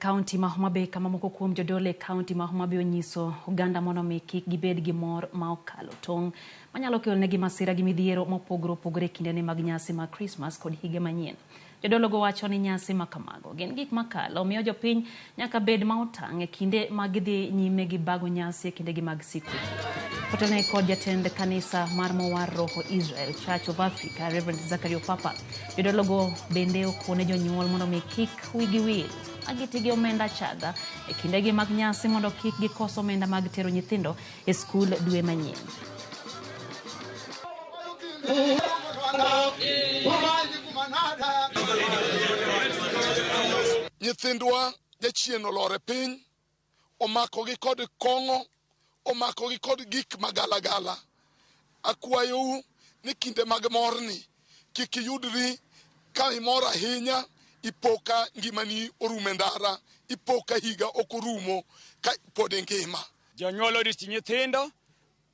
kaunti ma Homa Bay kama moko kuom jodolo e kaunti ma Homa Bay onyiso oganda mondo mi kik gibed gi mor ma okalo tong' manyalo kelo negi masira gi midhiero mopogore opogore e kindeni mag nyasi mag Krismas kod higa manyien. Jodologo wacho ni nyasi ma kamago gin gik makalo omiyo jopiny nyaka bed ma otang' e kinde ma gidhi nyime gi bago nyasi e kindegi mag sikuku. Kotelne kod jatend kanisa mar Mowar Roho Israel Church of Africa Reverend Zachary Opapa, jodologo bende okone jonyuol mondo mi kik wigi wil ma giti gi omenda achadha e kindegi mag nyasi mondo kik gikos omenda mag tero nyithindo e skul dwe manyien. Nyithindwa jachien olor e piny, omakogi kod kong'o, omakogi kod gik magalagala. Akwayou ni kinde mag morni kik iyudri ka imor ahinya ipo ka ngimani orumo e ndara, ipo ka higa ok orumo ka pod ingima. Jonyuol odich nyithindo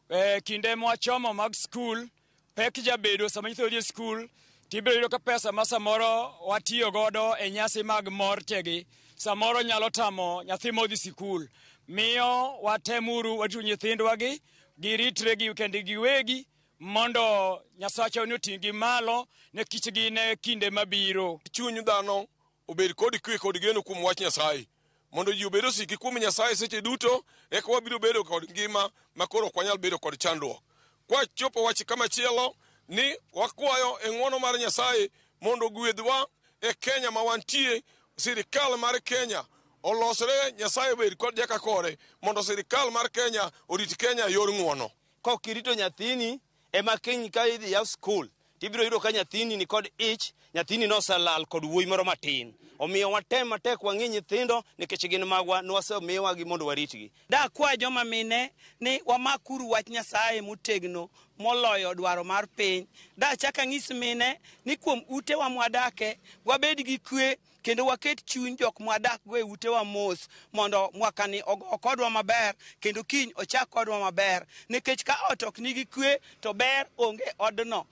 e kinde mwachomo mag skul pek jabedo sama nyithindo dhi e skul tibiro yudo ka pesa ma samoro watiyo godo e nyasi mag mor tegi samoro nyalo tamo nyathi modhi sikul. Miyo watemuru warito nyithindwa gi giritre gi kendgi giwegi mondo Nyasacha ni oting' gi malo ne kichgi ne kinde mabiro. Chuny dhano obed kod kwe kod geno kuom wach Nyasaye. Mondo ji obed osiki kuom Nyasaye seche duto, eka wabiro bedo kod ngima ma koro ok wanyal bedo kod chandruok. Kwachopo wach kamachielo ni wakwayo e ng'wono mar Nyasaye mondo ogwedhwa e Kenya ma wantie, sirikal mar Kenya olosre, Nyasaye obed kod jaka kore mondo sirikal mar Kenya orit Kenya e yor ng'wono. Kok irito nyathini ema kiny ka idhi yaw skul tibiro yudo ka nyathini ni kod ich, nyathini noselal kod wuoyi moro matin. Omiyo watem matek wang'i nyithindo nikech gin magwa, nwasemiwagi mondo waritgi. Dakwa joma mine ni wamakuru wach Nyasaye motegno moloyo dwaro mar piny. Dachak anyis mine ni kuom utewa mwadake wabed gi kwe kendo waket chuny jok mwadak go e utewa mos mondo mwakani ogo kodwa maber kendo kiny ochak kodwa maber nikech ka ot ok nigi kwe to ber onge odno.